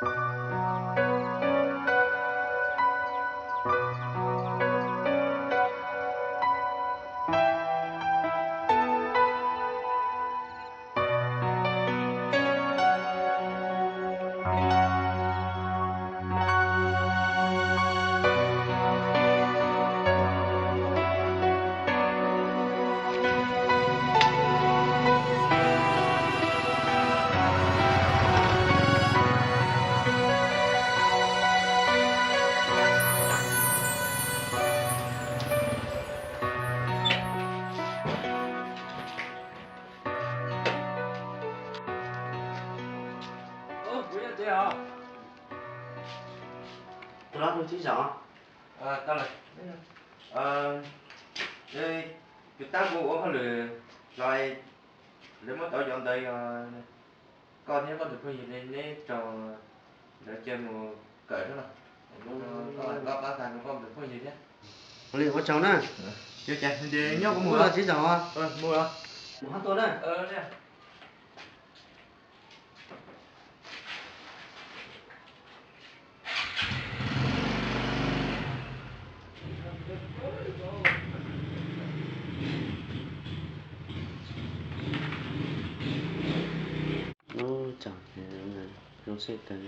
Tus hlob hu tib zos. Tus tab kuv ua hauj lwm los, lawv muab tau cov ntawd yog koj thiab koj tus phooj ywg neb raug lawv cia mus kawm xwb no. Koj pab tag rau koj tus phooj ywg thiab. Ua li ua tsaug na. Nyob kuv mus los tib zos. Mus hab tuaj na. Ub, zoo siab kawg.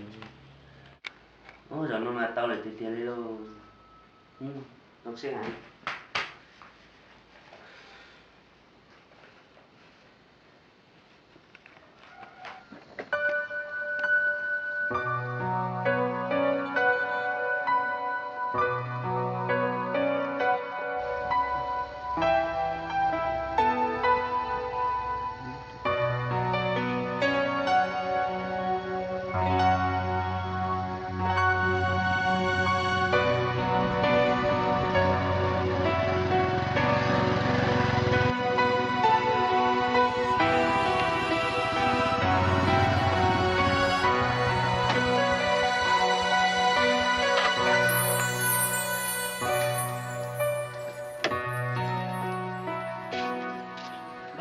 Ub, zaum no mas tau lawm tiag tiag li lauj. Zoo siab heev.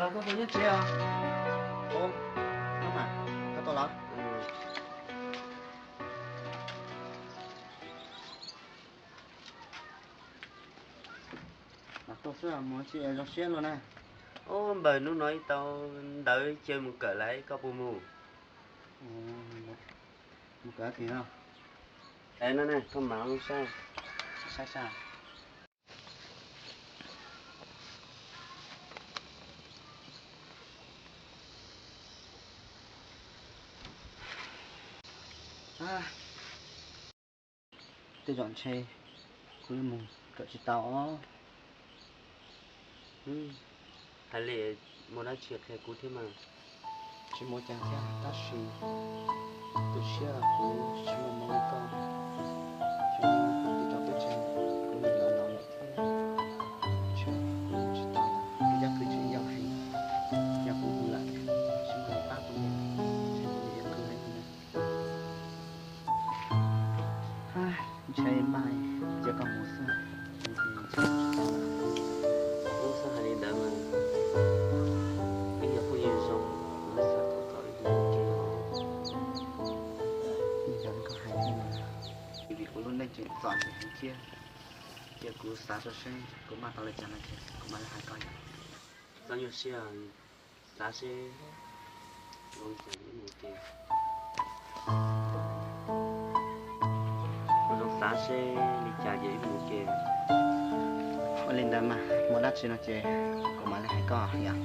Los koj puas nyob tsev os? Ub, koj mas, koj tuaj los? Los tuaj xwb, mus tsis zoo siab luaj na. Ub, npawg, hnub no ib tau ntawv cia mus kawm lawm, koj puas mus? Mus kawm tim no. Es no ne, koj mam saib. Saib saib. Tej zaum ntshe kuv yuav mus kawm tsis tau os. Hais li muaj dab tsi qhia kuv thiab mas. Tsis muaj cas thiab, tab sis tu siab kuv tsis muaj hmoo li koj. Tsis muaj hais tias rau peb tsev, kuv nim no no lawm thiab. Ntshe kuv mus tsis tau lawm, kuv cov kwv tsis yau heev, yog kuv mus lawm tsis muaj neeg pab kuv, ntshe kuv yuav khwv heev li na. Ntshe npaj cia koj mus xwb. Ub, txhob hais li ntawd mas, wb yog phooj ywg zoo, kuv xav kom koj wb mus kev os. Yog li koj hais thiab mas, vim kuv lub neej tseem txom nyem heev thiab, cia kuv xav rau seb kuv npaj tau li cas no ces kuv mam li hais koj yom. Txhob nyuaj siab, xav seb zoo li cas wb mus kev. Kuv zoo xav seb li cas ces wb mus kev. Ua li ntawd mas, muaj dab tsi no ces kuv mam li hais koj yom.